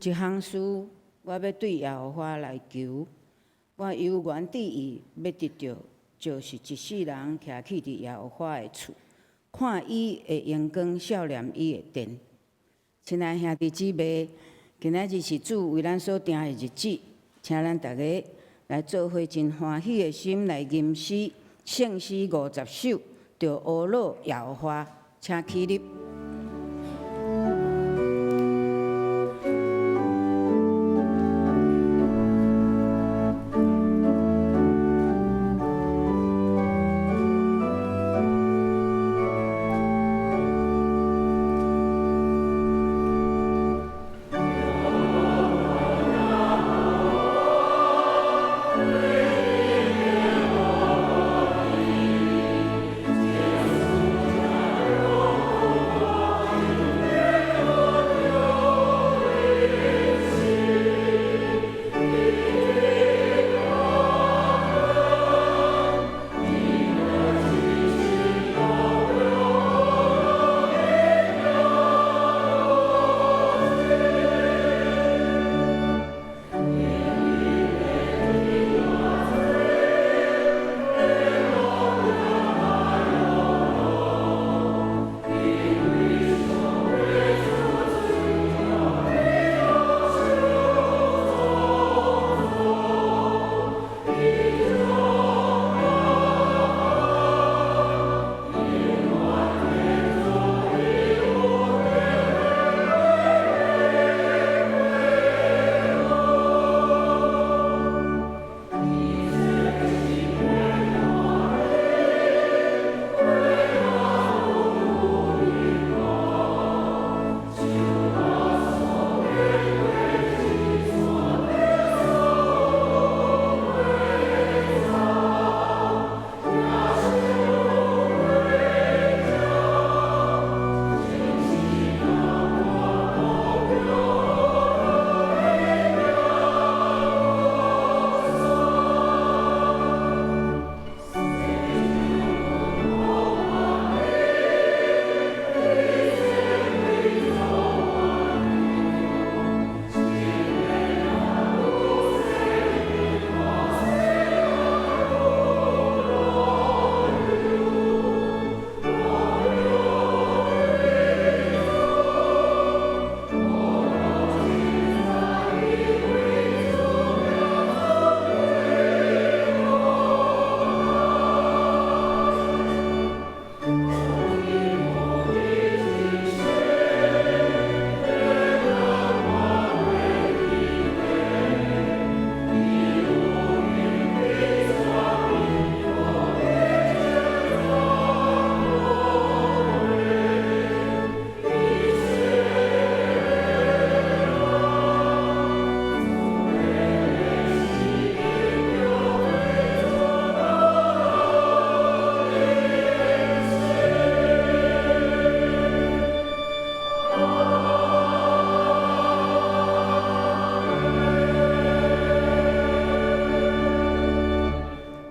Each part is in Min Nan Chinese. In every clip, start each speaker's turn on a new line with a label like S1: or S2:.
S1: 一項事，我欲對耶和華來求，我有原佇意欲得著，就是一世人徛起佇耶和華的厝，看伊的榮光，數念伊的殿。親愛兄弟姊妹，今仔日是主為咱所定的日子，請咱逐家來做伙真歡喜的心來吟詩，聖詩50首，著阿樂耶和華，請起立。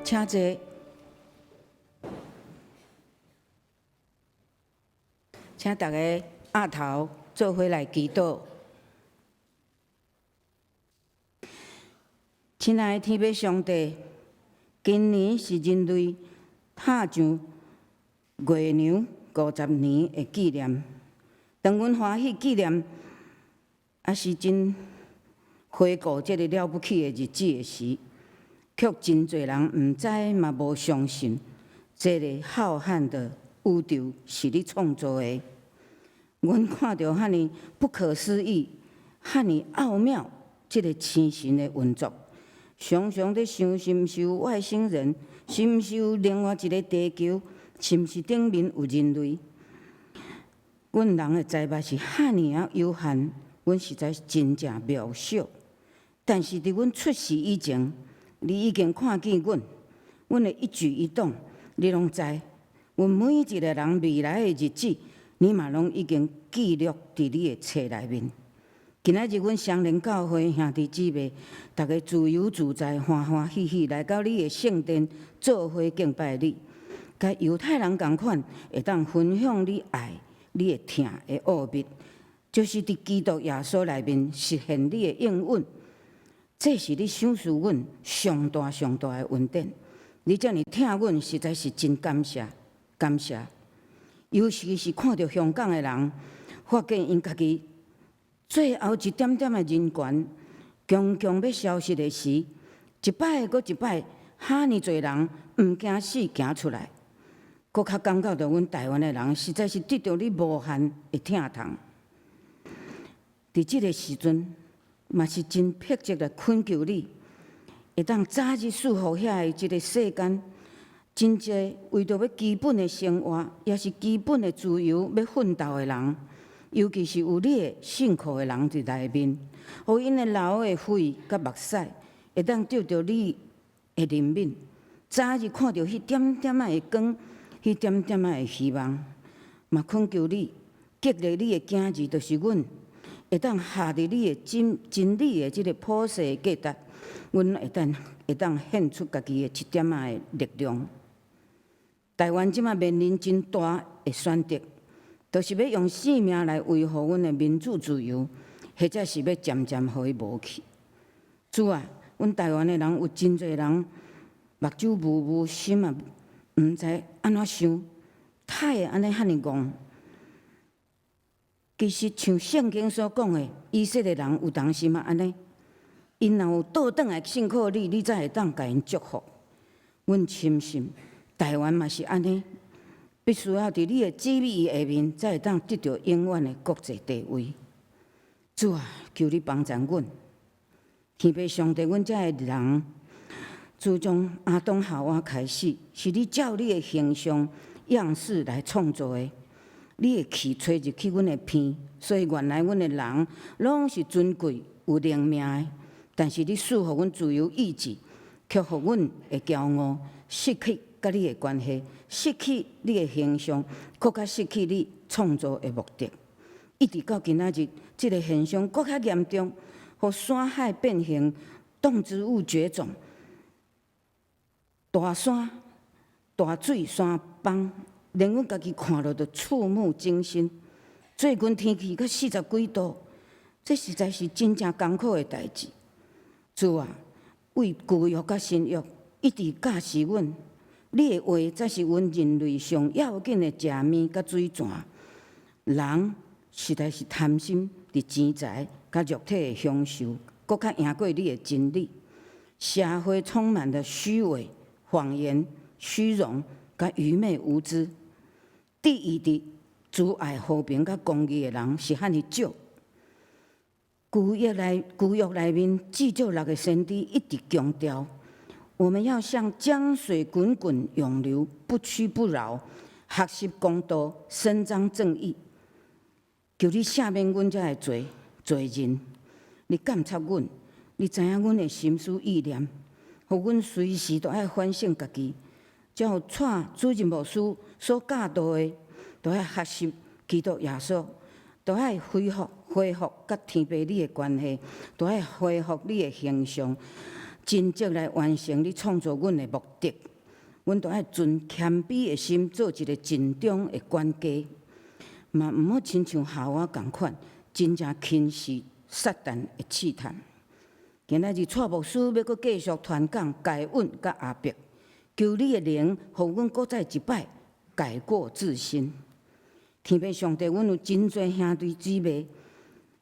S1: 請坐，請逐家徛頭做伙來祈禱。親愛的天父上帝，今年是人類踏上月娘50年的紀念。當阮歡喜紀念，抑是真回顧這个了不起的日子的時，卻真濟人毋知嘛無相信，這个浩瀚的宇宙是你創造的。阮看著遐爾不可思議、遐爾奧妙，這个星辰的運作，常常咧想是毋是有外星人，是毋是有另外一个地球，是毋是頂面有人類？阮人的知捌是遐爾仔有限，阮實在是真正渺小。但是佇阮出世以前，你已經看見阮，阮的一舉一動，你攏知。阮每一个人未來的日子，你嘛攏已經記錄佇你的冊內面。今仔日阮雙連教會兄弟姊妹，逐家自由自在、歡歡喜喜來到你的聖殿，做伙敬拜你。佮猶太人仝款，會當分享你愛、你的疼的奧秘。就是佇基督耶穌內面實現你的應允。這是你賞賜阮上大上大的恩典。你遮爾疼阮，實在是真感謝，感謝。尤其是看著香港的人，發現𪜶家己最後一點點的人權，強強欲消失的時，一擺閣一擺，哈爾濟人毋驚死行出來，閣較感覺著阮台灣的人實在是得著你無限的疼痛。佇這个時陣，嘛是真迫切來懇求你，會當早日賜予遐的這个世間，真濟為著欲基本的生活，抑是基本的自由欲奮鬥的人，尤其是有你的信靠的人佇內面，予𪜶的流的血佮目屎，會當得著你的憐憫，早日看著彼點點仔的光，彼點點仔的希望，嘛懇求你，激勵你的囝兒，就是阮，會當合佇你的真真理的這个普世的價值，阮會當獻出家己的一點仔的力量。台灣這馬面臨真大的選擇，就是欲用性命來維護阮的民主自由，或者是欲漸漸予伊無去。主啊，阮台灣的人有真濟人目睭霧霧，心啊毋知按怎想，太會按呢遐爾戇。其實像聖經所講的，以色列人有當時嘛按呢，𪜶若有倒轉來信靠你，你才會當共𪜶祝福。阮深信台灣嘛是按呢，必須要佇你的旨意下面，才會當得著永遠的國際地位。主啊，求你幫助阮，天父上帝，阮遮的人，自從亞當夏娃開始，是你照你的形象樣式來創造的。你的氣吹入去阮的鼻，所以原來阮的人攏是尊貴有靈命的。但是你賜予阮自由意志，卻予阮會驕傲，失去佮你的關係，失去你的形象，閣較失去你創造的目的。一直到今仔日，這个現象閣較嚴重，予山海變形，動植物絕種，大山、大水山崩，連阮家己看著都觸目驚心。最近天氣閣40幾度，這實在是真正艱苦的代誌。主啊，為舊約佮新約一直教示阮，你的話才是阮人類上要緊的食物佮水泉。人實在是貪心，佇錢財佮肉體的享受，閣較贏過你的真理。社會充滿了虛偽、謊言、虛榮佮愚昧無知。致意佇阻礙和平佮公義的人是遐爾少。舊約內面至少六个先知一直強調，我們要像江水滾滾湧流，不屈不撓，學習公道，伸張正義。求你赦免阮這个罪罪人，你監察阮，你知影阮的心思意念，予阮隨時都愛反省家己，照蔡主任牧師所教導的，都愛學習基督耶穌，都愛恢復佮天父你的關係，都愛恢復你的形象，盡責來完成你創造阮的目的。阮都愛存謙卑的心，做一个盡忠的管家，嘛毋好親像夏娃仝款，真正輕視撒旦的試探。今仔日蔡牧師欲閣繼續傳講該隱佮亞伯，求你的靈，予阮閣再一擺改過自新。天父上帝，阮有真濟兄弟姊妹，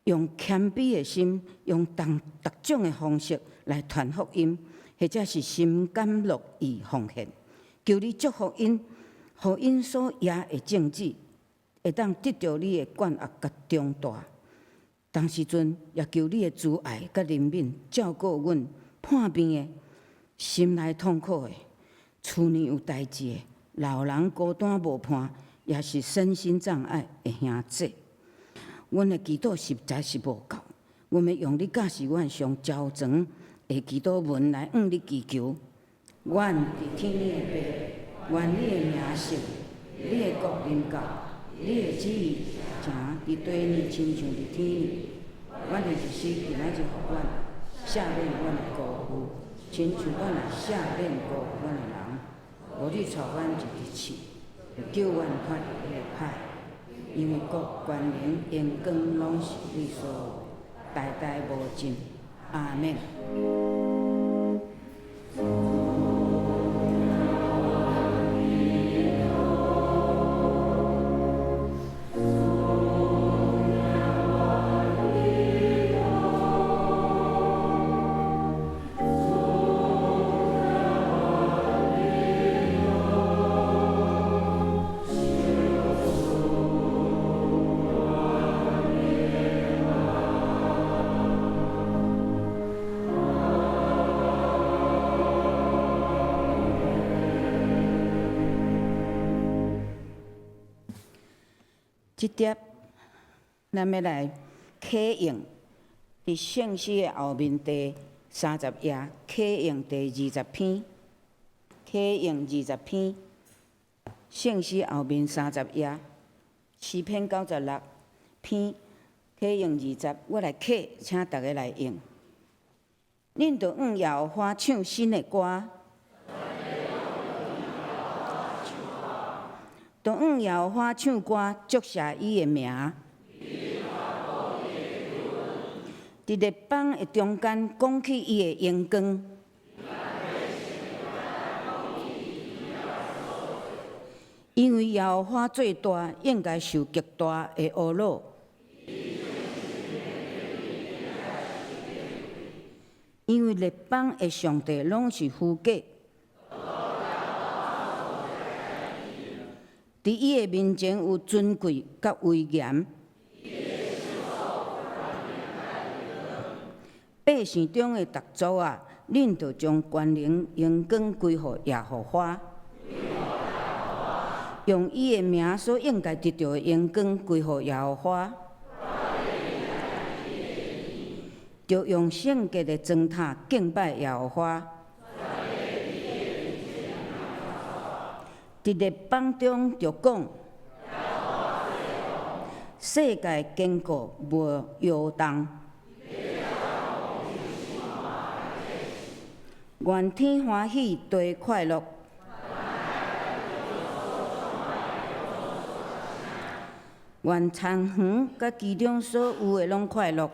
S1: 用謙卑的心，用逐逐種的方式來傳福音，或者是心甘樂意奉獻。求你祝福𪜶，予𪜶所掖的種子，會當得著你的關愛佮長大。同時陣，也求你的慈愛佮憐憫，照顧阮破病的、心內痛苦的、厝內有代誌的、老人孤單無伴，也是身心障礙的兄姊。阮的祈禱實在是無夠，阮欲用你教示阮上周全的祈禱文來向你祈求。阮佇天頂的父，願你的名聖，你的國臨到，你的旨意成佇地呢，親像佇天呢。阮的日食今仔日予阮，赦免阮的辜負，親像阮也赦免辜負阮的人。無你帶阮入去試，救阮脫彼个歹。因為國、權能、榮光攏是你所有的，代代無盡。阿們。這碟咱欲來啟用，佇聖詩的後面第三十頁，啟用第二十篇，啟用二十篇，聖詩後面三十頁，詩篇96篇，啟用二十，我來啟，請逐家來應。恁著向耶和華唱新的歌。著向耶和華唱歌，祝謝伊的名。佇列邦的中間講起伊的榮光。因為耶和華做大，應該受極大的呵咾。因為列邦的上帝攏是虛假。佇伊的面前有尊貴佮威嚴。百姓中的逐族啊，恁著將權能、榮光歸予耶和華，用伊的名所應該得著的榮光歸予耶和華，著用聖潔的磚塔敬拜耶和華。佇列邦中著講，世界堅固無搖動。願天歡喜，地快樂。願田園佮其中所有的攏快樂。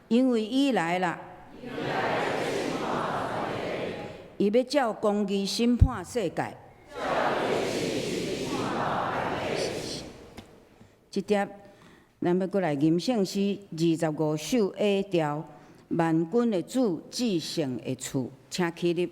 S1: 因為伊來啦，伊欲照公義審判世界。這碟咱欲閣來吟聖詩25首 A 調，萬軍的主至聖的厝，請起立。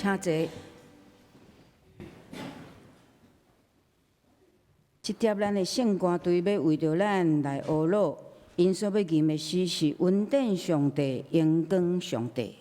S1: 請坐。這帖咱的聖歌隊欲為著咱來呵咾，𪜶所欲吟的詩是恩典上帝，榮光上帝。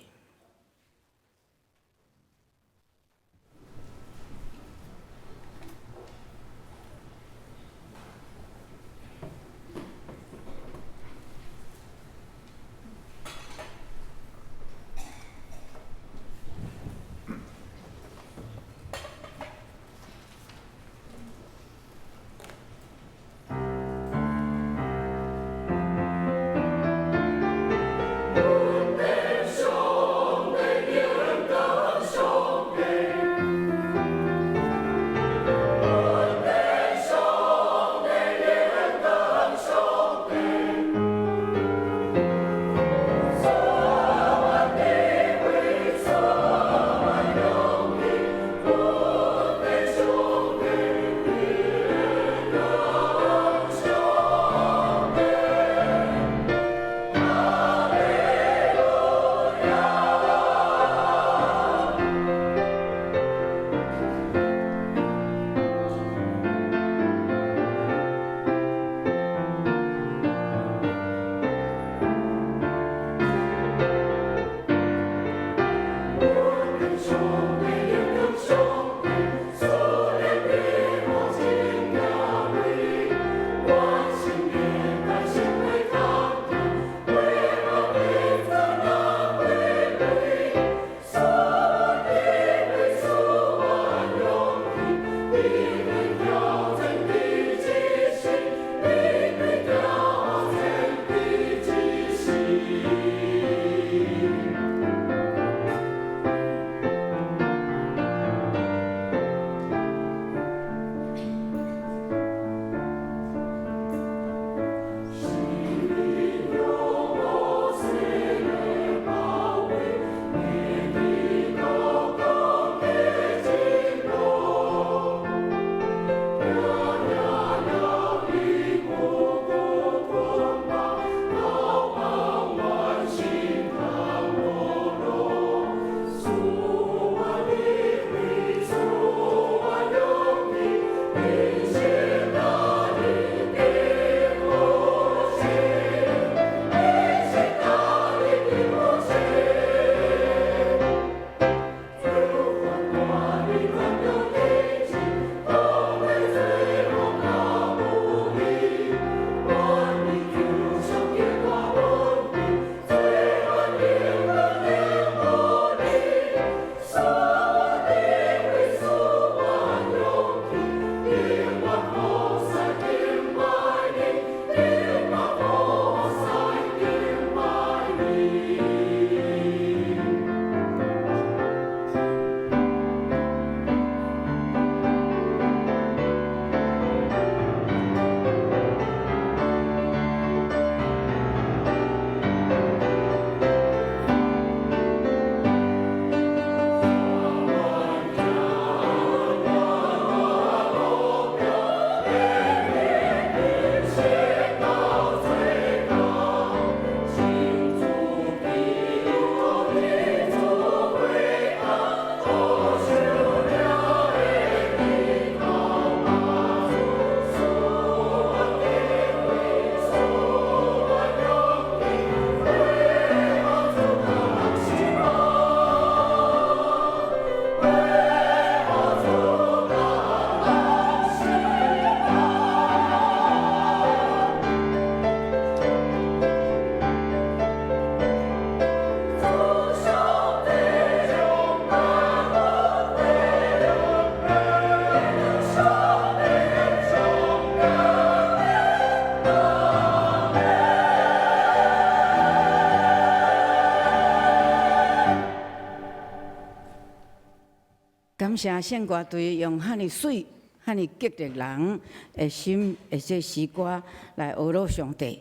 S1: 感謝聖歌隊用遐爾媠、遐爾激勵人的心的這詩歌來呵咾上帝，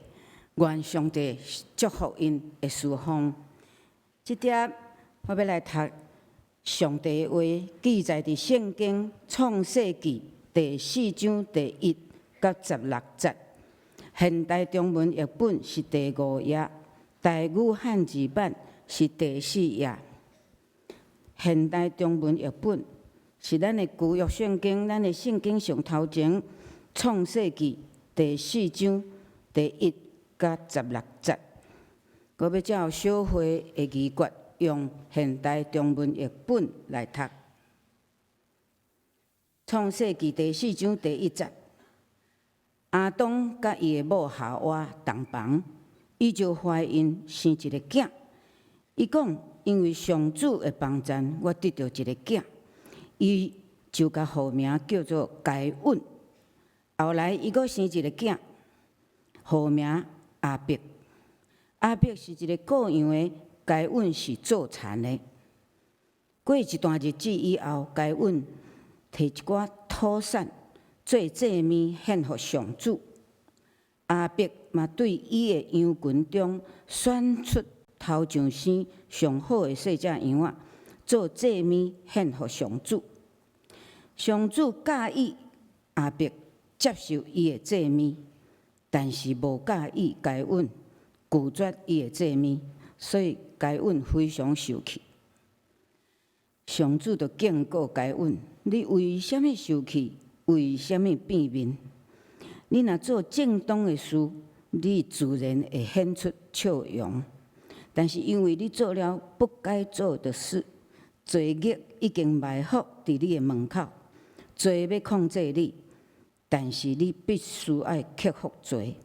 S1: 願上帝祝福𪜶的事奉。這帖我欲來讀上帝的話，記載佇聖經創世記第四章第一佮十六節。現代中文譯本是第五頁，台語漢字版是第四頁。現代中文譯本，是咱的舊約聖經，咱的聖經上頭前創世記第四章第一佮十六節。我欲照小會的議決，用現代中文譯本來讀。創世記第四章第一節，亞當佮伊的某夏娃洞房，伊就懷孕生一个囝。伊講：因為上主的幫贊，我得著一个囝。伊就共號名叫做該隱。後來伊閣生一个囝，號名亞伯。亞伯是一个顧羊的，該隱是做田的。過一段日子以後，該隱提一寡土產做祭物獻予上主。亞伯嘛對伊的羊群中選出頭上生上好的細隻羊仔，做祭物獻予上主。上主佮意亞伯接受伊的祭物，但是無佮意該隱拒絕伊的祭物，所以該隱非常受氣。上主就警告該隱：你為啥物受氣？為啥物變面？你若做正當的事，你自然會顯出笑容。但是因為你做了不該做的事，罪孽已經埋伏佇你的門口，罪欲控制你，但是你必須愛克服罪。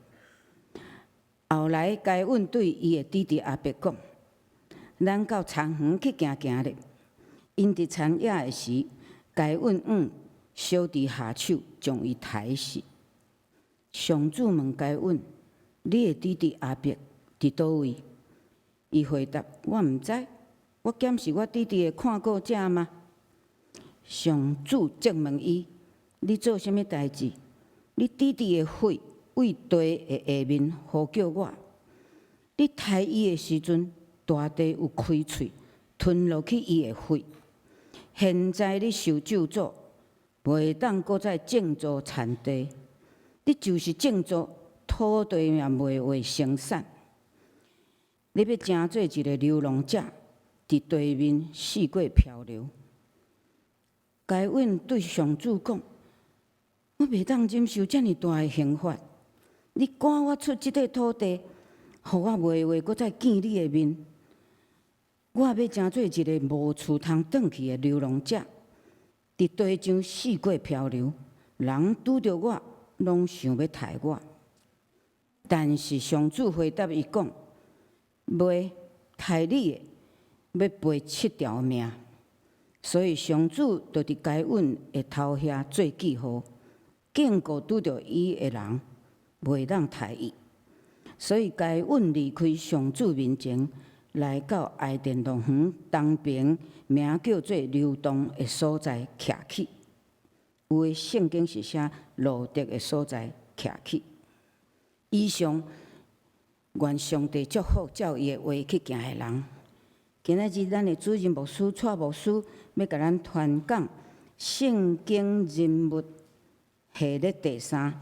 S1: 後來，該隱對伊的弟弟亞伯講：咱到田園去行行咧。𪜶佇田野的時，該隱向小弟下手，將伊刣死。上主問該隱：你的弟弟亞伯佇佗位？伊回答：我毋知，我敢是我弟弟的看顧者嗎？上主責問伊：你做啥物代誌？你弟弟的血對地的下面呼叫我。你刣伊的時陣，大地有開喙吞落去伊的血。現在你受咒詛，袂當閣再種作田地。你就是種作土地也袂會生產。你欲成做一个流浪者，佇地面四處漂流。該隱對上主講：我袂當忍受遮爾大的刑罰。你趕我出這塊土地，予我袂會閣再見你的面。我欲成做一个無厝通轉去的流浪者，佇地上四處漂流，人拄著我，攏想欲刣我。但是上主回答伊講：袂，刣你的，欲賠七條命。所以上主就佇該隱的頭遐做記號，警告拄著伊的人，袂當刣伊。所以該隱離開上主面前，來到伊甸樂園東邊，名叫做流動的所在徛起。有的聖經是寫羅得的所在徛起。以上，願上帝祝福照伊的話去行的人。今仔日咱的主任牧師蔡牧師欲共咱傳講聖經人物系列第三，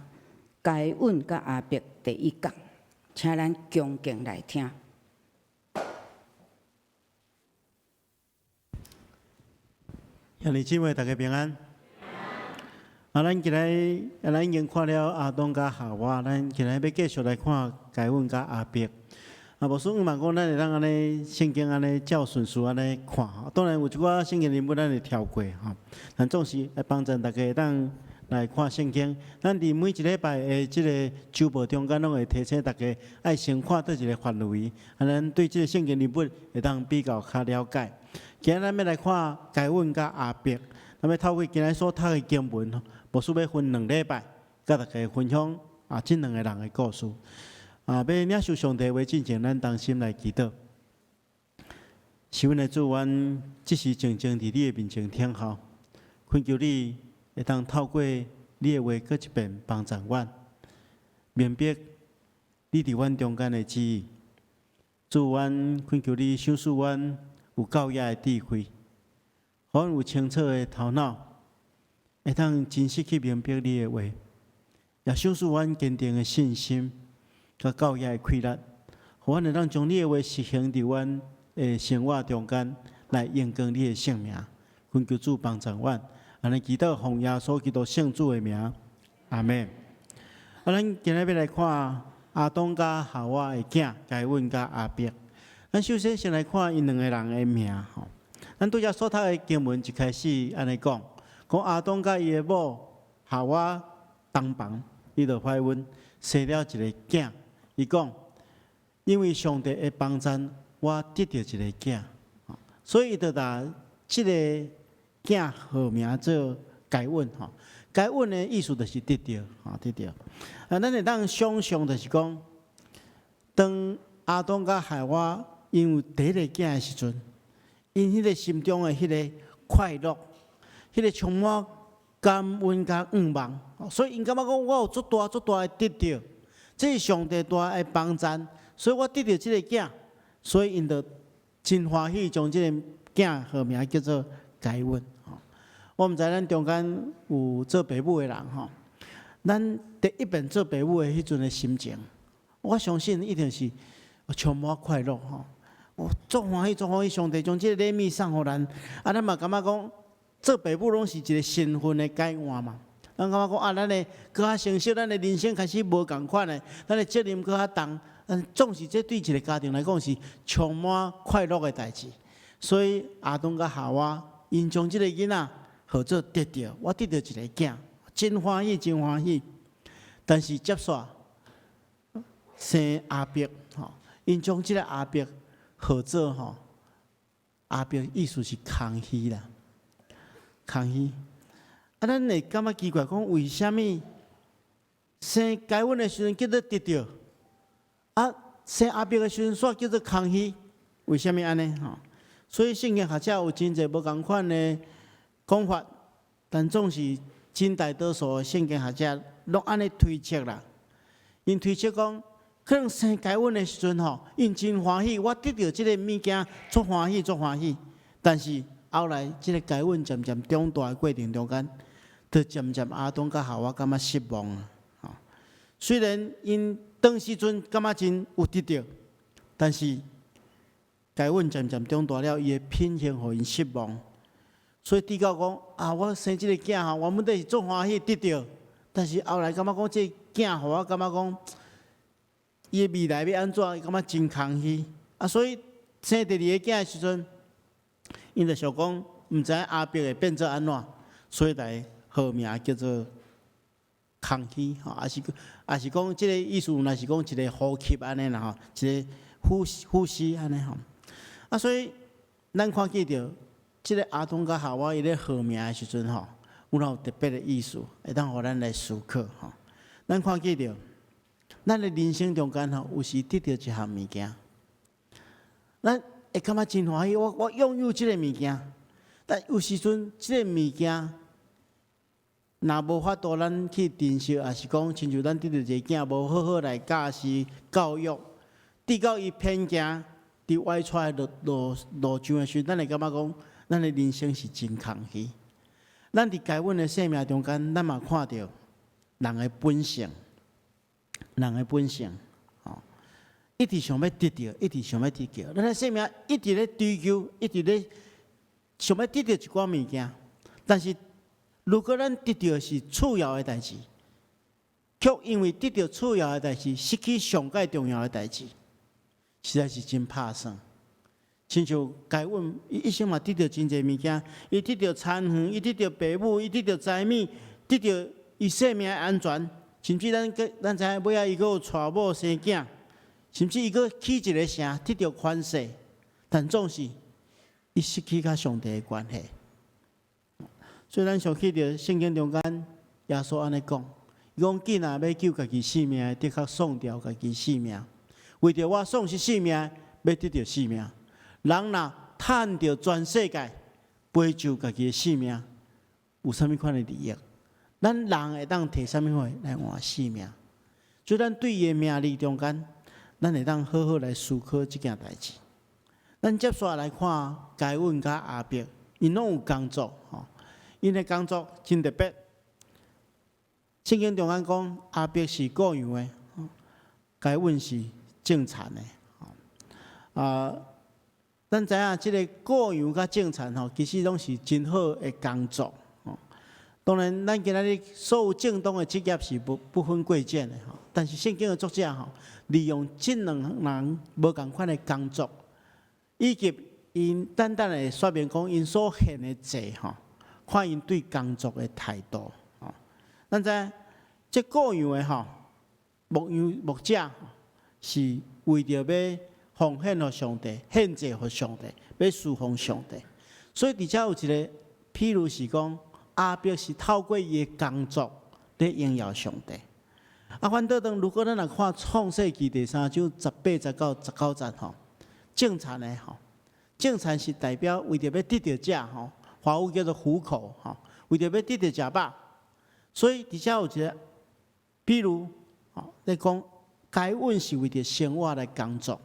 S1: 該隱佮亞伯第一講，請咱恭敬來聽。
S2: 兄弟姊妹，大家平安。啊，咱今日啊，咱已經看了亞當佮夏娃，咱今日欲繼續來看該隱佮亞伯。啊，牧師毋嘛講，咱會當按呢聖經按呢照順序按呢看。當然有一寡聖經人物咱會跳過吼，但總是來幫助大家會當來看聖經。咱佇每一禮拜的這个週報中間，攏會提醒大家愛先看佗一个範圍，按呢咱對這个聖經人物會當比較較了解。今日咱欲來看該隱佮亞伯，咱欲透過今日所讀的經文，牧師欲分兩禮拜，佮大家分享啊，這兩个人的故事。啊，欲領受上帝話進前，咱同心來祈禱。是阮的主，阮這時靜靜佇你的面前聽候，懇求你會當透過你的話，閣一遍幫助阮，明白你佇阮中間的旨意。主，阮懇求你賞賜阮有教養的智慧，予阮有清楚的頭腦，會當真實去明白你的話，也賞賜阮堅定的信心。佮教養的氣力，予阮會當將你的話實行佇阮的生活中間，來榮光你的聖名。懇求主幫助阮，按呢祈禱奉耶穌基督聖子的名，阿們。啊，咱今日欲來看亞當佮夏娃的囝該隱佮亞伯。咱首先先來看𪜶兩个人的名吼。咱拄才所讀的經文一開始按呢講，講亞當佮伊的某夏娃同房，伊就懷孕，生了一个囝。伊講，因為上帝的幫贊，我得著一个囝，所以伊就共這个囝號名做該隱吼。該隱的意思就是得著，吼得著。啊，咱會當想象就是講，當亞當佮夏娃𪜶有第一个囝的時陣，𪜶彼个心中的彼个快樂，彼个充滿感恩佮向望，所以𪜶感覺講我有足大足大的得著，這是上帝大的幫贊，所以我得著這个囝，所以𪜶就真歡喜將這个囝號名叫做該隱。我毋知咱中間有做爸母的人吼，咱第一遍做爸母的彼陣的心情，我相信一定是充滿快樂吼。我足歡喜，足歡喜，上帝將這个禮物送予咱，啊，咱嘛感覺講做爸母攏是一個身份的改換嘛。咱感覺講啊，咱的閣較成熟，咱的人生開始無仝款的，咱的責任閣較重。但總是這對一個家庭來講是充滿快樂的代誌。所以亞當佮夏娃，𪜶將這个囡仔號做得著，我得著一个囝，真歡喜，真歡喜。但是接續生亞伯，吼，𪜶將這個亞伯號做吼，亞伯意思是空虛啦，空虛。啊，咱會感覺奇怪，講為啥物生該隱的時陣叫做得著，啊，生亞伯的時陣煞叫做空虛，為啥物按呢？吼，所以聖經學者有真濟無仝款的講法，但總是真大多數的聖經學者攏按呢推測啦。𪜶推測講，可能生該隱的時陣吼，𪜶真歡喜，我得著這个物件，足歡喜，足歡喜。但是後來，這个該隱漸漸長大的過程中間，就漸漸亞當佮夏娃感覺失望啊。吼，雖然𪜶當時陣感覺真有得著，但是該隱漸漸長大了，伊的品行予𪜶失望。所以直到講啊，我生這个囝吼，原本都是足歡喜得著，但是後來感覺講這个囝予我感覺講，伊的未來欲按怎，伊感覺真空虛。啊，所以生第二個囝的時陣，𪜶就想講，毋知影亞伯會變做按怎，所以來號名叫做空虛，吼，抑是講這个意思，若是講一个呼吸按呢啦吼，一个呼吸按呢吼。啊，所以咱看見著。這个亞當佮夏娃伊咧號名的時陣吼，有哪有特別的意思，會當予咱來思考吼。咱看見著，咱的人生中間吼，有時得著一項物件，咱會感覺真歡喜，我擁有這个物件。但有時陣，這个物件若無法度咱去珍惜，抑是講親像咱得著一个囝無好好來教示教育，直到伊偏行佇歪跩路路路上的時陣，咱會感覺講，咱的人生是真空虛。咱佇該隱的生命中間，咱嘛看著人的本性，人的本性，吼，一直想欲得著，一直想欲得著。咱的生命一直咧追求，一直咧想欲得著一寡物件。但是，如果咱得著的是次要的代誌，卻因為得著次要的代誌，失去上蓋重要的代誌，實在是真拍算。親像該隱，伊一生嘛得著真濟物件，伊得著田園，伊得著爸母，伊得著財物，得著伊性命的安全，甚至咱知影尾仔伊閣有娶某生囝，甚至伊閣起一個城，得著權勢，但總是伊失去佮上帝的關係。所以咱想起著聖經中間耶穌按呢講，伊講囝若欲救家己性命的，的確喪掉家己性命；為著我喪失性命，欲得著性命。人若趁著全世界，賠上家己的性命，有啥物款的利益？咱人會當提啥物貨來換性命？所以咱對伊的名字中間，咱會當好好來思考這件代誌。咱接續來看該隱佮亞伯，𪜶攏有工作，吼，𪜶的工作真特別。聖經中間講，亞伯是顧羊的，該隱是種田的，啊。咱知影這个顧羊佮種田吼，其實攏是真好的工作。當然，咱今仔日所有正當的職業是不分貴賤的吼。但是聖經的作者吼，利用這兩人無仝款的工作，以及𪜶單單來說明講𪜶所獻的祭吼，看𪜶對工作的態度。吼，咱知這顧羊的吼，牧羊牧者是為著欲奉獻予上帝，獻祭予上帝，欲事奉上帝。所以佇遮有一个，譬如是講，亞伯是透過伊的工作咧榮耀上帝。啊，反倒轉，如果咱若看創世記第三章十八節到十九節吼，種田的吼，種田是代表為著欲得著食吼，華語叫做糊口吼，為著欲得著食飽。所以佇遮有一个，比如吼，咧講該隱是為著生活來工作，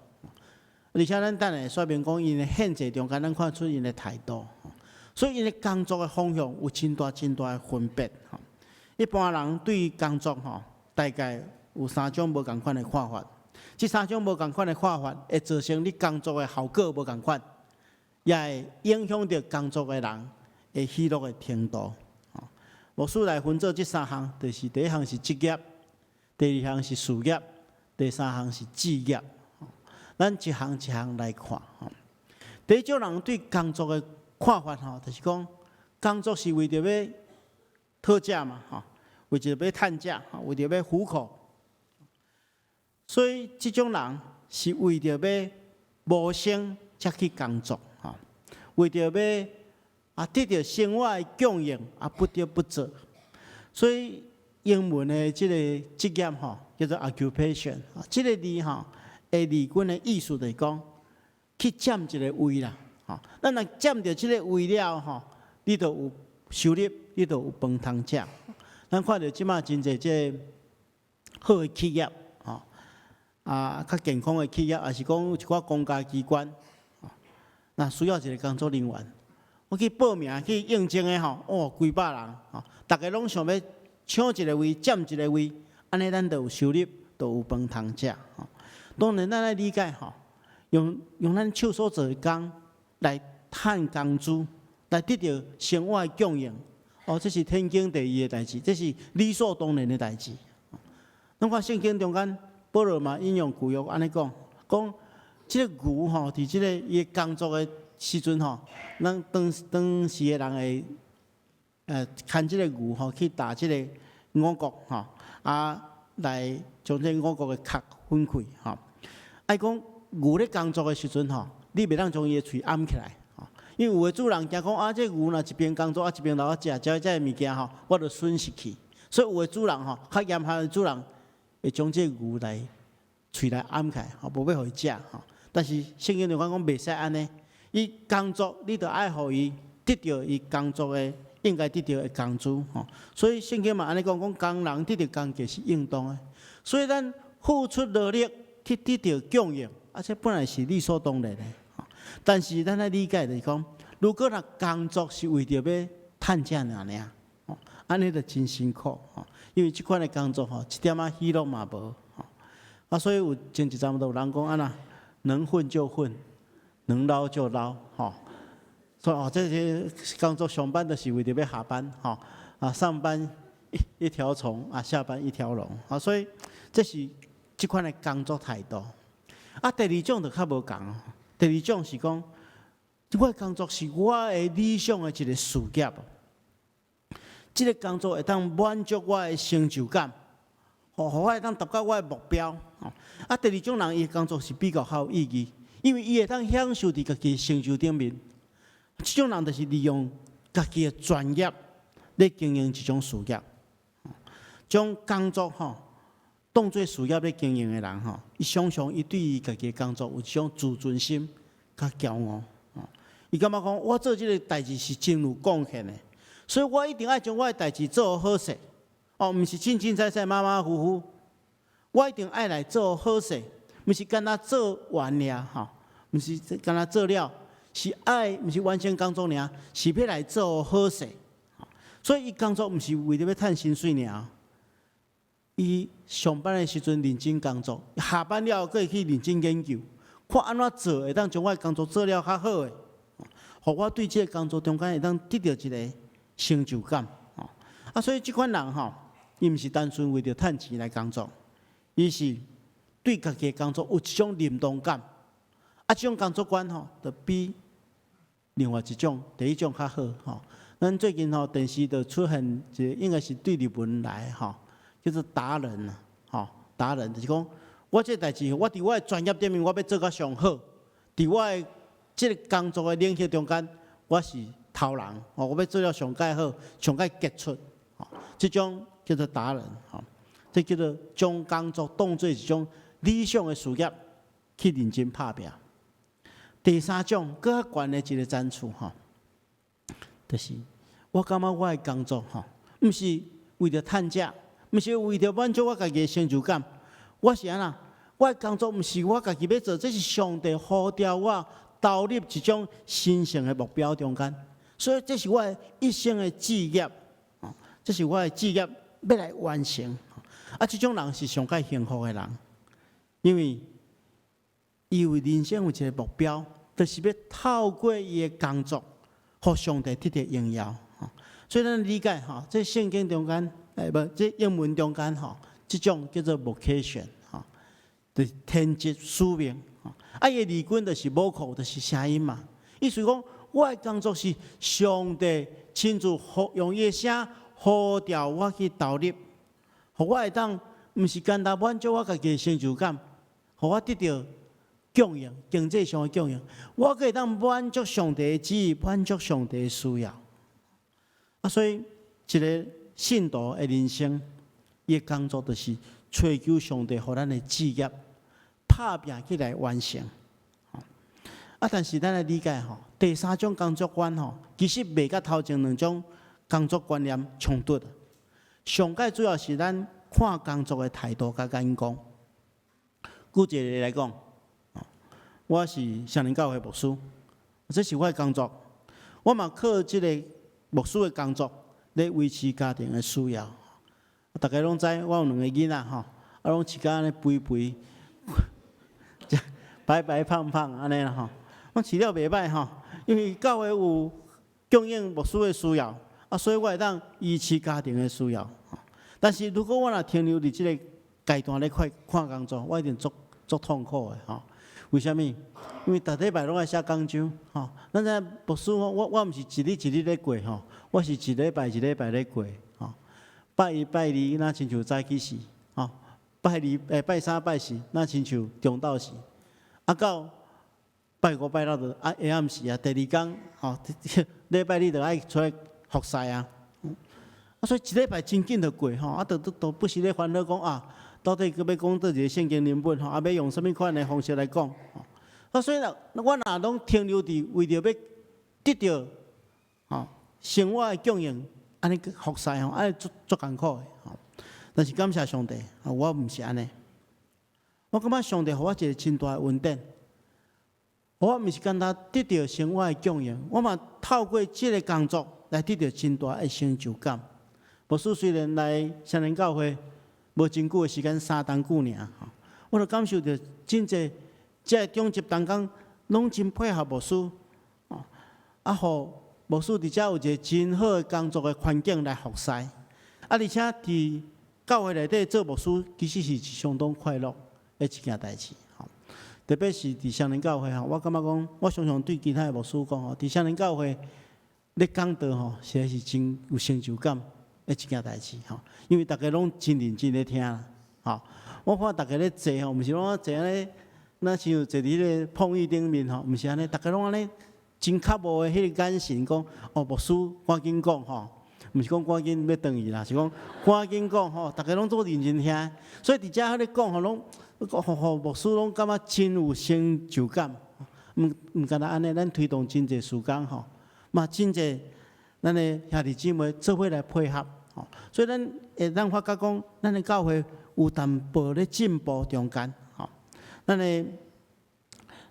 S2: 而且咱等下說明講，𪜶的獻祭中間，咱看出𪜶的態度。所以，𪜶的工作的方向有真大真大的分別。一般人對工作吼，大概有三種無仝款的看法。這三種無仝款的看法，會造成你工作的效果無仝款，也會影響著工作的人的喜樂的程度。牧師來分做這三項，就是第一項是職業，第二項是事業，第三項是志業。咱一項一項來看。第一種人對工作的看法吼，就是講工作是為著欲討食嘛，吼，為著欲趁食，為著欲糊口。所以這種人是為著欲謀生才去工作，吼，為著欲得著生活的供應啊，不得不做。所以英文的這个職業吼，叫做 occupation，這个字吼，的字根的意思就是講去佔一个位啦。咱若佔著這个位了吼，你就有收入，你就有飯通食。咱看著這馬真濟這好的企業，吼，較健康的企業，抑是講一寡公家機關，若需要一个工作人員，我去報名去應徵的吼，哦，幾百人，吼，逐家攏想欲搶一个位，佔一個位，按呢咱就有收入，就有飯通食。吼，當然咱愛理解吼，用咱手所做的工來趁工資，來得著生活的供應，哦，這是天經地義的代誌，這是理所當然的代誌。咱看聖經中間，保羅嘛引用舊約按呢講，講這个牛吼，佇這个伊工作的時陣吼，咱當當時的人會牽這个牛吼去打這个五穀吼，來將這個五穀的殼粉開吼。愛講牛咧工作的時陣吼，你袂當將伊的喙掩起來，吼，因為有的主人驚講啊，這個牛若一邊工作啊，一邊留我食，食這个物件吼，我就損失去。所以有的主人吼，較嚴苛的主人會將這個牛來喙來掩起來，吼，無欲予伊食吼。但是聖經就講講袂使按呢，伊工作你著愛予伊得著伊工作的應該得著的工資吼。所以聖經嘛按呢講，講工人得著工價是應當的。所以咱付出勞力去得著供應，啊，這本來是理所當然的。但是咱愛理解就是講，如果若工作是為著欲趁食爾爾，吼，按呢就真辛苦吼。因為這款的工作吼，一點仔喜樂嘛無。啊，所以有前一陣都有人講按怎，能混就混，能撈就撈，吼。所以哦，這些工作上班就是為著欲下班，吼。啊，上班一條蟲，啊，下班一條龍，啊，所以這是這款的工作態度。啊，第二種就較無仝。第二種是講，我的工作是我的理想的一个事業。這个工作會當滿足我的成就感，予我會當達到我的目標。啊，第二種人伊的工作是比較較有意義，因為伊會當享受佇家己的成就頂面。這種人就是利用家己的專業咧經營一種事業，將工作吼當做事業咧經營的人吼，伊常常伊對伊家己的工作有一種自尊心佮驕傲。伊感覺講我做這个代誌是真有貢獻的，所以我一定愛將我的代誌做好勢。哦，毋是凊凊彩彩、馬馬虎虎，我一定愛來做好勢，毋是干焦做完爾吼，毋是干焦做了，是愛，毋是完成工作爾，是欲來做好勢。所以伊工作毋是為著欲趁薪水爾，伊上班的時陣認真工作，下班了閣會去認真研究，看按怎做會當將我的工作做了較好的，予我對這个工作中間會當得著一个成就感。啊，所以這款人吼，伊毋是單純為著趁錢來工作，伊是對家己的工作有一種認同感。啊，這種工作觀吼，就比另外一種第一種較好吼。咱最近吼電視就出現一个，應該是對日本來吼，叫做達人啊，吼，達人就是講，我這代誌，我佇我的專業頂面，我欲做甲上好，佇我的這个工作的領域中間，我是頭人，吼，我欲做了上蓋好，上蓋傑出，吼，這種叫做達人，吼，這叫做將工作當做一種理想的事業去認真拍拚。第三種閣較懸的一个層次吼，就是我感覺我的工作吼，毋是為著趁食，毋是為著滿足我家己的成就感，我是按怎？我的工作毋是我家己欲做，這是上帝呼召我投入一種神聖的目標中間，所以這是我的一生的志業，這是我的志業欲來完成。啊，這種人是上蓋幸福的人，因為伊有人生有一个目標，就是欲透過伊的工作，予上帝得著榮耀。所以咱理解吼，這聖經中間，欸，無，這英文中間吼，這種叫做 vocation，吼，就是天職使命。啊，伊的字根就是 vocal，就是聲音嘛。意思講，我的工作是上帝親自呼用伊的聲呼召我去投入，予我會當毋是簡單滿足我家己的成就感，予我得著供應，經濟上的供應，我閣會當滿足上帝的旨意，滿足上帝的需要。啊，所以一个信徒的人生，伊的工作就是追求上帝予咱的志業，拍拚起來完成。啊，但是咱來理解吼，第三種工作觀吼，其實袂佮頭前兩種工作觀念衝突。上蓋主要是咱看工作的態度佮眼光。舉一个例來講，我是雙靈教會牧師，這是我的工作，我嘛靠這个牧師的工作咧維持家庭的需要。大家攏知我有兩个囡仔吼，啊，攏飼甲按呢肥肥，白白胖胖按呢啦吼。我飼了袂䆀吼，因為教會有供應牧師的需要，啊，所以我會當維持家庭的需要。但是如果我若停留佇這个階段咧看看工作，我一定足足痛苦的吼。為啥物？因為逐禮拜攏愛寫講章吼。咱知牧師我我毋是一日一日咧過吼，我是一禮拜一禮拜咧過吼。拜一拜二若親像早起時吼，拜二欸拜三拜四若親像中晝時，啊到拜五拜六就啊下暗時啊，第二工吼禮拜日就愛出來服侍啊。啊，所以一禮拜真緊就過吼，啊，都都都不時咧煩惱講啊，到底閣欲講佗一个聖經文本吼，啊，欲用啥物款的方式來講？啊，所以若我若攏停留佇為著欲得著吼生活的供應，按呢服侍吼，按呢足足艱苦的吼。但是感謝上帝，啊，我毋是按呢。我感覺上帝予我一个真大的恩典，我毋是簡單得著生活的供應，我嘛透過這个工作來得著真大的成就感。牧師雖然來雙靈教會無真久的時間，3冬久爾吼，我就感受著真濟這个長執同工攏真配合牧師，啊，予牧師佇遮有一个真好的工作的環境來服侍，啊，而且佇教會內底做牧師，其實是相當快樂的一件代誌，吼。特別是佇雙靈教會吼，我感覺講，我常常對其他的牧師講吼，佇雙靈教會咧講道吼，實在是真有成就感的一件代誌吼，因為逐家攏真認真咧聽啦，吼。我看逐家咧坐吼，毋是攏坐按呢，若像坐佇彼个碰椅頂面吼，毋是按呢，逐家攏按呢真渴慕的彼个眼神，講哦，牧師趕緊講吼，毋是講趕緊欲轉去啦，是講趕緊講吼，逐家攏做認真聽，所以佇遮咧講吼，攏予牧師攏感覺真有成就感，毋毋干焦按呢，咱推動真濟事工吼，嘛真濟咱的兄弟姊妹做伙來配合，吼，所以咱會當發覺講，咱的教會有淡薄咧進步中間，吼，咱的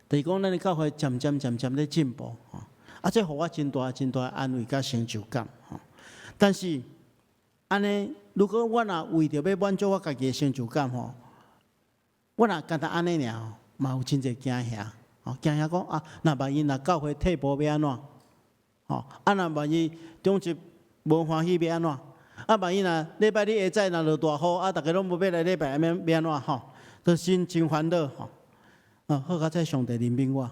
S2: 就是講咱的教會漸漸漸漸咧進步，吼，啊，這予我真大真大的安慰佮成就感，吼。但是按呢，如果我若為著欲滿足我家己的成就感，吼，我若干焦按呢爾，嘛有真濟驚嚇，吼，驚嚇講啊，若萬一若教會退步欲按怎？吼，啊，若萬一長執無歡喜欲按怎？啊，萬一若禮拜日下早若落大雨，啊，逐家攏無欲來禮拜，欲按怎？吼，都心真煩惱吼。啊，好佳哉上帝憐憫我，予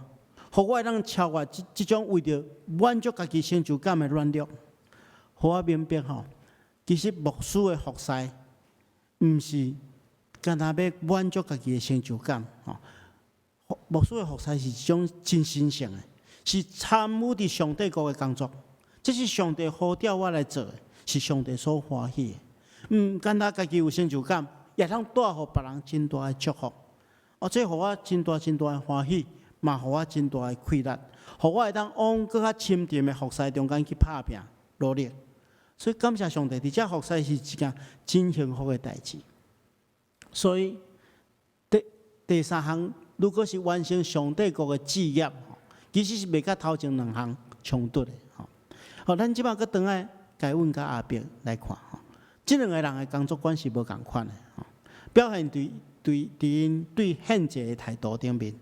S2: 我會當超越這種為著滿足家己成就感的軟弱，予我明白吼，其實牧師的服侍，毋是干焦欲滿足家己的成就感，吼。牧師的服侍是一種真神聖的，是參與佇上帝國的工作，這是上帝呼召我來做的，是上帝所歡喜的。毋干焦家己有成就感，也通帶予別人真大的祝福。哦，這予我真大真大的歡喜，嘛予我真大的氣力，予我會當往閣較深沉的服侍中間去拍拚努力。所以感謝上帝，佇遮服侍是一件真幸福的代誌。所以第三項，如果是完成上帝國的志業，其實是袂佮頭前兩項衝突的。吼，好，咱這擺閣轉來該隱佮亞伯來看，吼，這兩个人的工作觀是無仝款的，吼，表現佇𪜶對獻祭的態度頂面。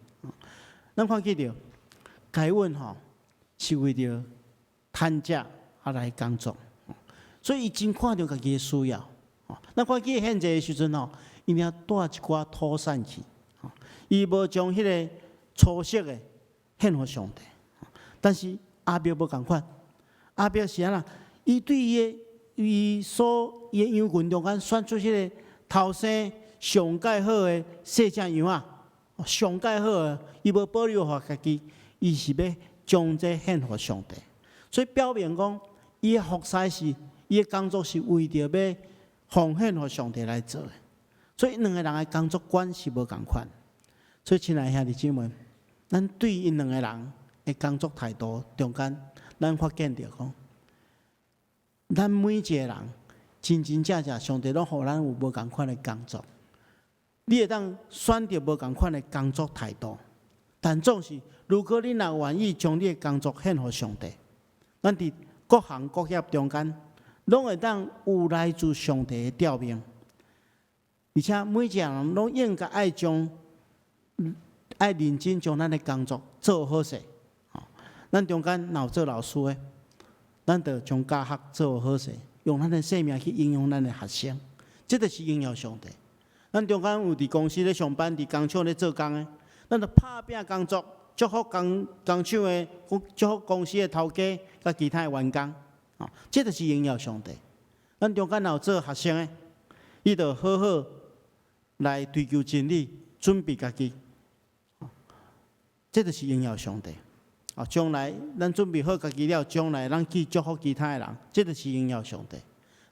S2: 咱看見著該隱吼是為著趁食啊來工作，所以伊真看重家己的需要。咱看見獻祭的時陣吼，伊爾帶一寡土產去，伊無將彼个粗色的獻予上帝。但是亞伯無仝款，亞伯是按怎？伊對伊的伊所伊的羊群中間選出彼个頭生上蓋好的細隻羊仔，上蓋好的，伊無保留予家己，伊是欲將這獻予上帝。所以表明講，伊的服侍是伊的工作是為著欲奉獻予上帝來做的。所以兩个人的工作觀是無仝款。所以親愛兄弟姊妹，咱對𪜶兩个人的工作態度中間，咱發現著講，咱每一个人真真正正，上帝攏予咱有無仝款的工作。你會當選擇無仝款的工作態度，但總是，如果你若願意將你的工作獻予上帝，咱佇各行各業中間，攏會當有來自上帝的召命。而且每一个人攏應該愛認真將咱的工作做好勢。咱中間若有做老師的，咱就將教學做好勢，用咱的生命去影響咱的學生，這就是榮耀上帝。咱中間有佇公司咧上班，佇工廠咧做工的，咱就拍拚工作，祝福工廠的，祝福公司的頭家佮其他的員工，哦，這就是榮耀上帝。咱中間若有做學生的，伊就好好來追求真理，準備家己，這就是榮耀上帝。啊，將來咱準備好家己了，將來咱去祝福其他的人，這就是榮耀上帝。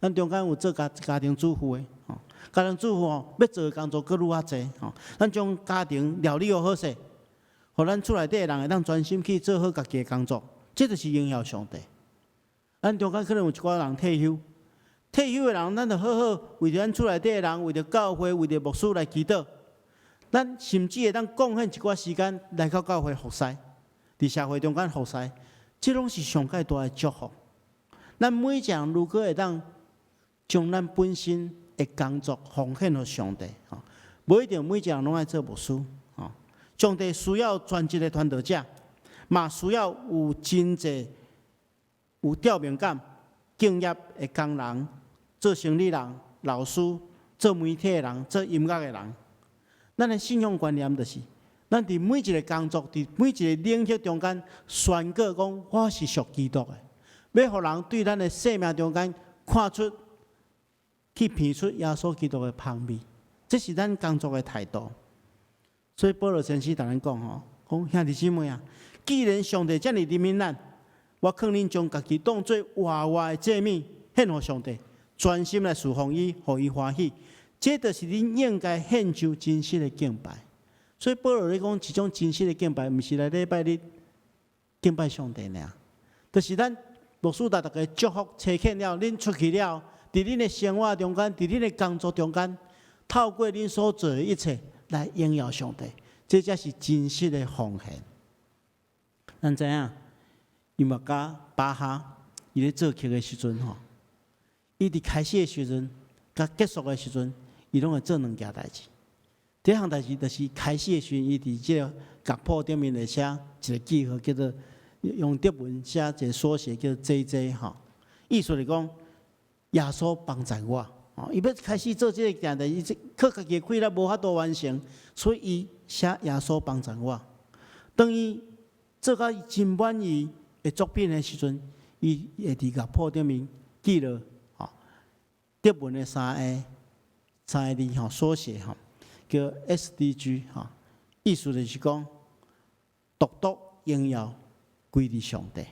S2: 咱中間有做家庭主婦的，吼，家庭主婦吼，欲做的工作閣愈較濟，吼。咱將家庭料理好勢，予咱厝內底的人會當專心去做好家己的工作，這就是榮耀上帝。咱中間可能有一寡人退休，退休的人，咱就好好為著咱厝內底的人，為著教會，為著牧師來祈禱。咱甚至會當貢獻一寡時間來到教會服侍，佇社會中間服侍，這攏是上蓋大的祝福。咱每一個人如果會當將咱本身的工作奉獻予上帝，吼，無一定每一個人攏愛做牧師，吼。上帝需要專職的傳道者，嘛需要有真濟有召命感、敬業的工人、做生理人、老師、做媒體的人、做音樂的人。咱的信仰觀念就是，咱佇每一个工作、佇每一个領域中間宣告講，我是屬基督的，欲予人對咱的生命中間看出，去品出耶穌基督的芳味，這是咱工作的態度。所以保羅先生同咱講吼，講兄弟姊妹啊，既然上帝遮爾憐憫咱，我勸恁將家己當做活活的祭物獻予上帝，專心來侍奉伊，予伊歡喜。這就是恁應該獻上真實的敬拜。所以保羅咧講，這種真實的敬拜，毋是來禮拜日敬拜上帝爾，就是咱牧師帶大家祝福差遣了，恁出去了，佇恁的生活中間，佇恁的工作中間，透過恁所做的一切來榮耀上帝，這才是真實的奉獻。咱知影，音樂家巴哈，伊咧作曲的時陣吼，伊佇開始的時陣，佮結束的時陣，伊攏會做兩件代誌。這項代誌就是開始的時陣，伊佇這个樂譜頂面會寫一个記號，叫做用德文寫一个縮寫叫做 JJ 吼。意思是講耶穌幫助我。哦，伊欲開始做這个件代誌，伊這靠家己的氣力無法度完成，所以伊寫耶穌幫助我。當伊做甲真滿意的作品的時陣，伊會佇樂譜頂面記錄吼德文的三个字吼縮寫吼，叫 SDG 吼，意思就是講獨獨榮耀歸佇上帝。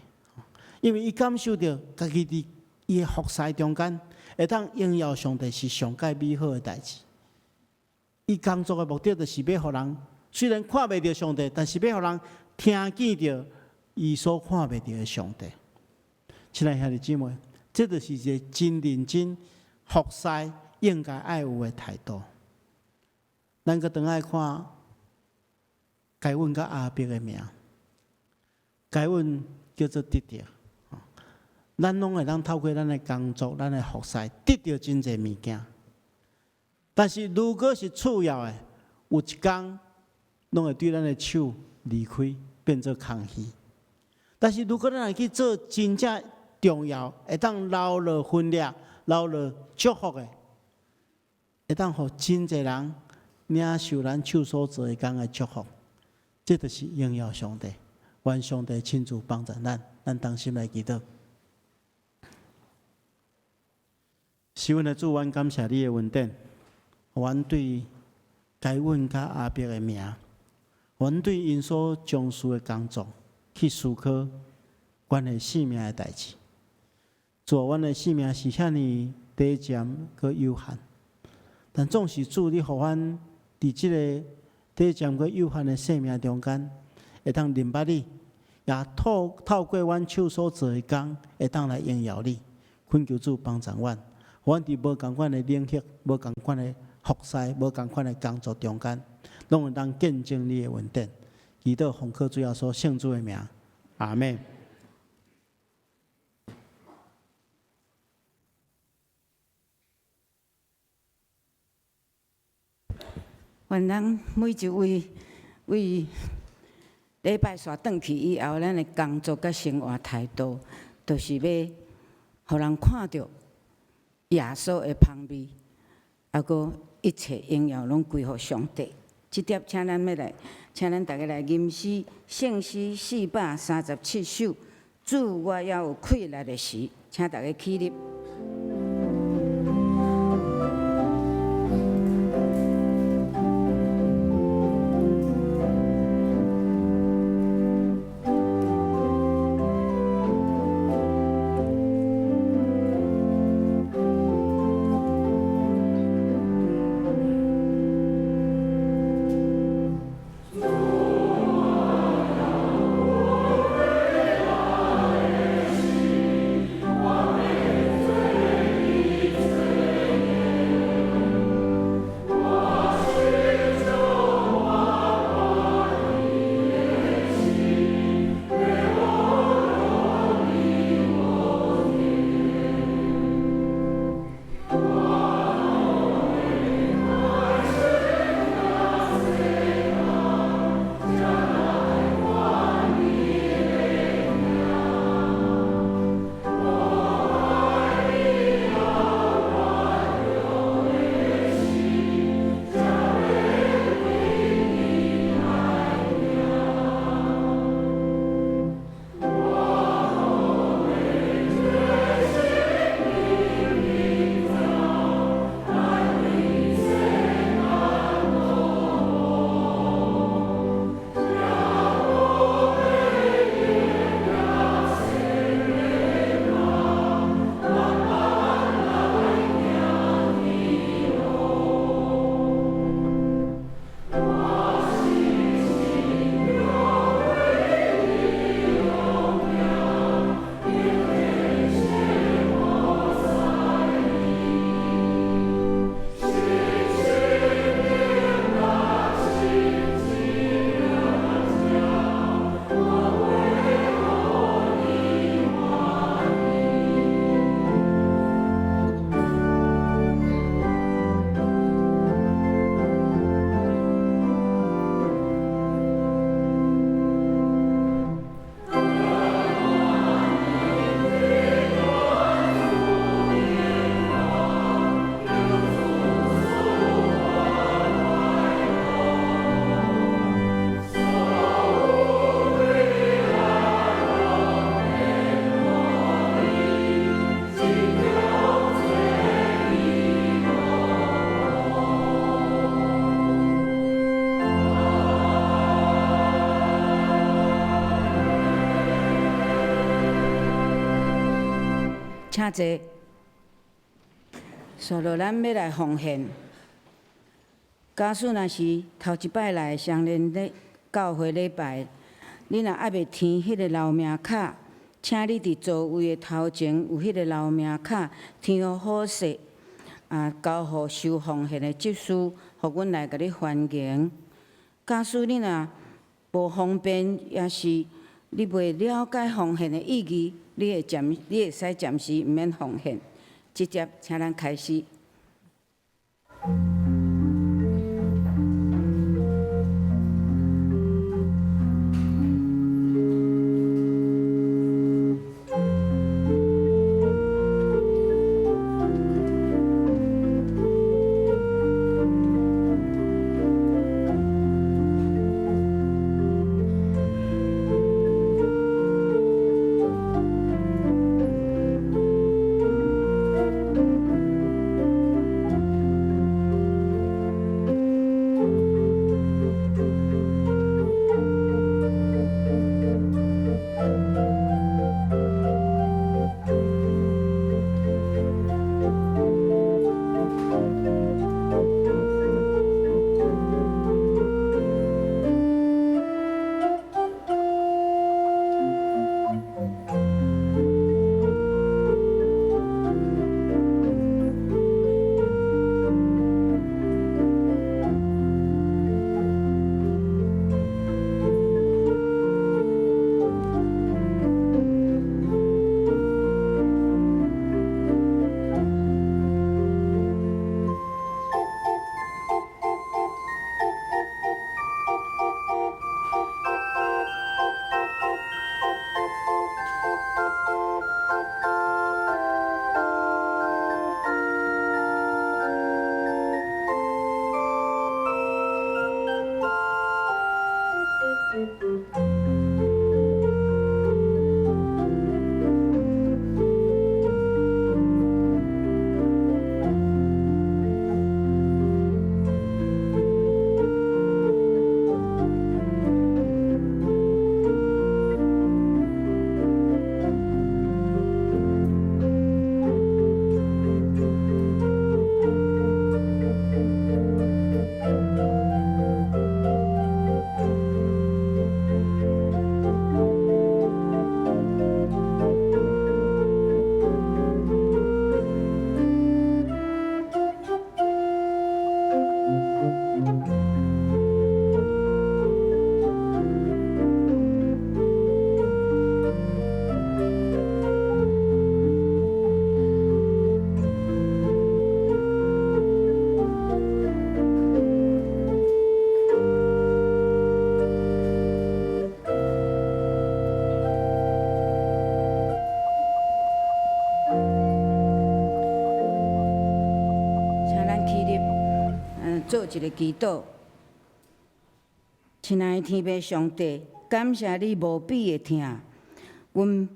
S2: 因為伊感受著家己佇伊的服侍中間，會當榮耀上帝是上蓋美好的代誌。伊工作的目的就是欲予人雖然看袂著上帝，但是欲予人聽見著伊所看袂著的上帝。親愛兄弟姊妹，這就是一个真認真服侍應該愛有的態度。咱閣轉來看該隱佮亞伯的名，該隱叫做得著。咱攏會當透過咱的工作、咱的服侍，得著真濟物件。但是如果是次要的，有一工攏會對咱的手離開，變做空虛。但是如果咱會去做真正重要，會當留落分掠、留落祝福的，會當予真濟人領受咱手所做的工的祝福，這就是榮耀上帝。願上帝親自幫助咱，咱同心來祈禱。是阮的主，阮感謝你的恩典，阮對該隱佮亞伯的名，阮對𪜶所從事的工作去思考關係性命的代誌。主，阮的性命是遐爾短暫閣有限，但總是主你予阮佇這个短暫閣有限的生命中間，會當認捌你，也透過阮手所做的工，會當來榮耀你。懇求主幫助阮，阮佇無仝款的領域、無仝款的服侍、無仝款的工作中間，攏會當見證你的恩典。祈禱奉靠主耶穌聖子的名，阿們。
S1: 願咱每一位為禮拜煞轉去以後，咱的工作佮生活態度，就是欲予人看著耶穌的芳味，抑閣一切榮耀攏歸予上帝。這碟請咱欲來，請咱逐家來吟詩，聖詩437首，主我猶有氣力的時，請逐家起立。
S3: 主我猶有
S1: 請坐。紲落咱欲來奉獻。假使若是頭一擺來雙連禮教會禮拜，你若猶未填彼个留名卡，請你佇座位的頭前有彼个留名卡，填予好勢，啊，交予收奉獻的執事，予阮來共你歡迎。假使你若無方便，抑是你袂了解奉獻的意義，你會使暫時毋免奉獻。直接請咱開始。請咱起立，做一个祈禱。親愛的天父上帝，感謝你無比的疼，阮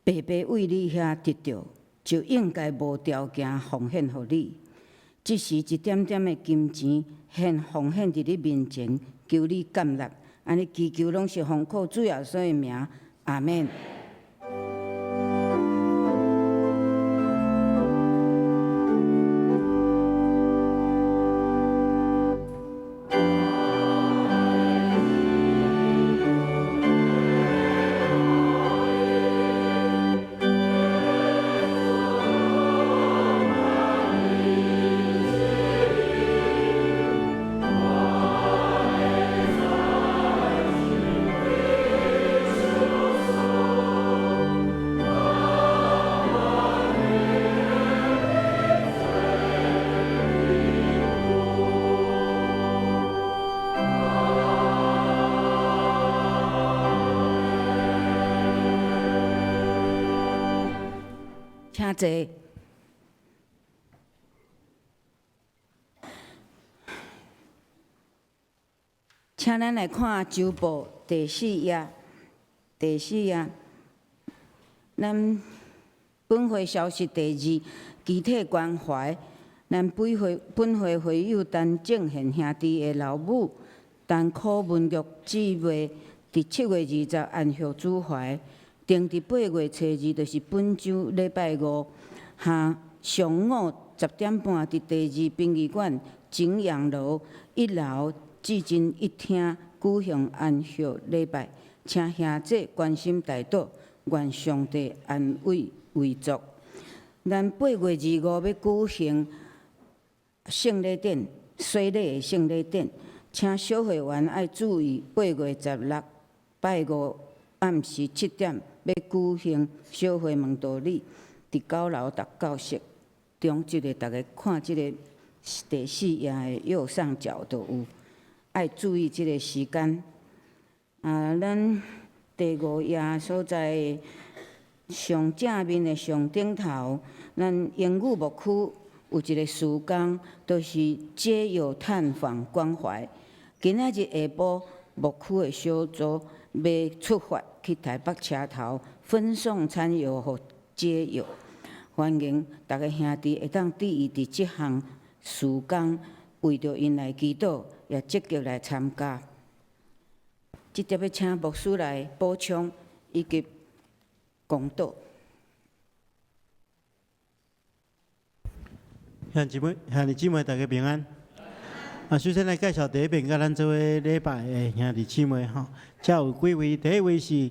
S1: 白白為你遐得著，就應該無條件奉獻予你。只是一點點的金錢，獻奉獻佇你面前，求你接納。按呢祈求攏是奉靠主耶穌的名，阿們。請坐。請咱來看《周報》第四頁，第四頁，咱本會消息第二，肢體關懷。咱本會會友陳正賢兄弟的老母陳苦文玉姊妹，佇7月20安息主懷。定佇8月初2，就是本週禮拜五下上午10點半，佇第二殯儀館景陽樓一樓至真一廳舉行安息禮拜，請兄姊關心代禱，願上帝安慰遺族。咱8月25要舉行聖禮典、洗禮的聖禮典，請小會員愛注意，8月16拜五暗時7點欲舉行小會問道理，佇9樓禱告室中，這个逐家看這个第四頁的右上角都有，愛注意這个時間。啊，咱第五頁所在的上正面的上頂頭，咱英語牧區有一个事工，就是街友探訪關懷。今仔日下晡牧區的小組欲出發去台北車頭分送餐藥予街友，歡迎逐家兄弟會當注意佇這項事工，為著𪜶來祈禱，也積極來參加。這節欲請牧師來補充以及講道。
S2: 兄姊妹、兄弟姊妹，大家平安。啊，首先來介紹第一遍，佮咱做伙禮拜的兄弟姊妹吼，遮有幾位，第一位是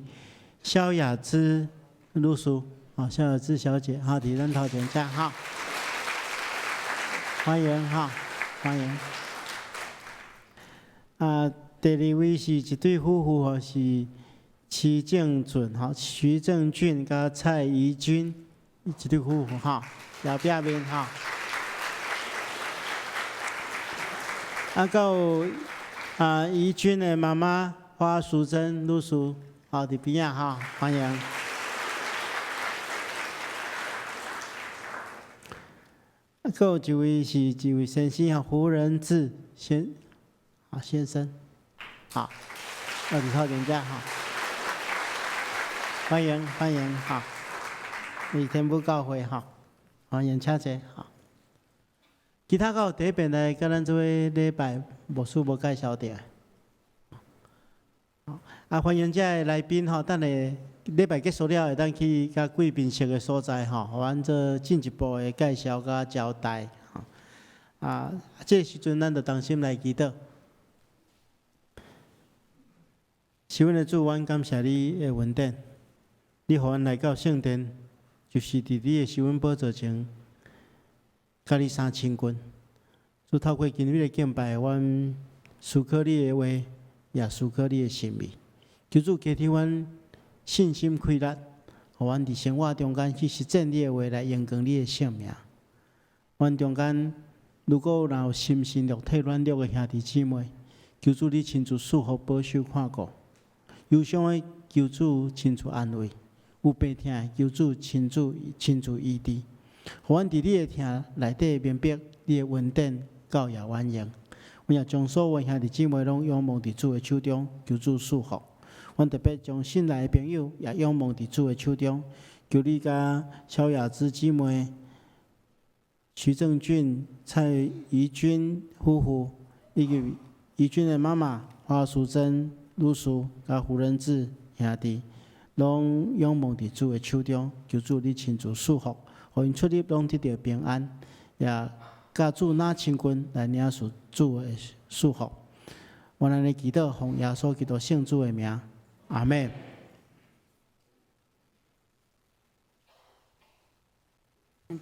S2: 蕭雅芝女士，啊，蕭雅芝小姐，哈，佇咱頭前遮哈，歡迎哈，歡迎。啊，第二位是一對夫婦吼，是徐正俊吼，徐正俊佮蔡怡君一對夫婦哈，後壁面哈。啊，閣有啊，怡君的媽媽花淑珍女士，好佇邊仔哈，歡迎。啊，閣有一位是一位先生胡仁志先，啊先生，好，啊佇頭前遮哈，歡迎歡迎哈，是天母教會哈，歡迎請坐哈。其他閣有第一遍來佮咱做伙禮拜牧師無介紹著。啊，歡迎遮的來賓吼，等下禮拜結束了，會當去佮貴賓室的所在吼，予阮做進一步的介紹佮交代。啊，這個時陣咱就同心來祈禱。是阮的主，阮感謝你的恩典，你予阮來到聖殿，就是佇你的施恩寶座前，佮你相親近。主透過今日的敬拜，阮思考你的話，也思考你的心意。求主加添阮信心氣力，予阮佇生活中間去實踐你的話，來榮光你的聖名。阮中間如果若有心神肉體軟弱的兄弟姊妹，求主你親自賜福保守看顧；憂傷的求主親自安慰；有病痛的求主親自親自醫治。予阮佇你的疼內底明白你的恩典夠也完用。阮也將所有兄弟姊妹攏仰望佇主的手中，求主賜福。阮特別將新來的朋友也仰望佇主的手中，求你佮蕭雅芝姊妹、徐正俊、蔡怡君夫婦，以及怡君的媽媽花淑珍女士，佮胡仁志兄弟，攏仰望佇主的手中，求主你親自賜福，予𪜶出入攏得著平安，也佮主若親近來領受主的祝福。阮按呢祈禱，奉耶穌基督聖子的名，阿們。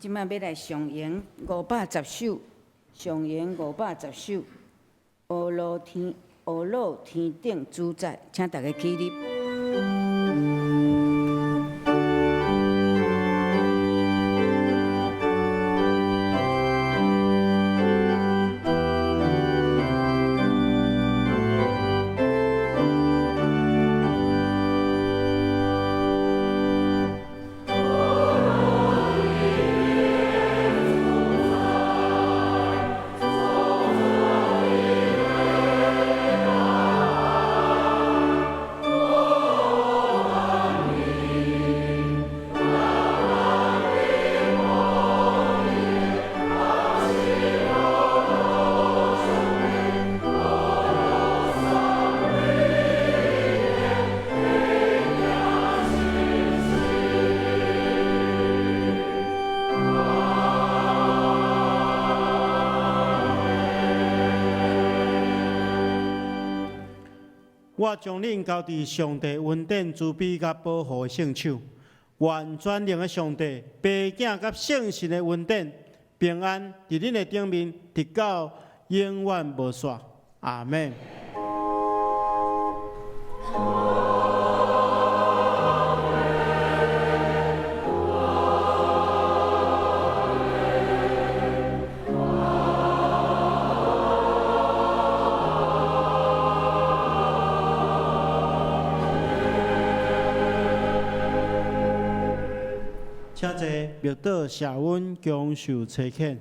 S1: 這擺欲來上演510首，上演510首，阿羅天阿羅天頂主宰，請大家起立。
S3: 主。
S2: 我將恁交佇上帝恩典、慈悲佮保護的聖手。願全能的上帝、父子佮聖神的恩典、平安，佇恁的頂面，直到永遠無煞。阿們。請坐，默禱謝恩，享受差遣。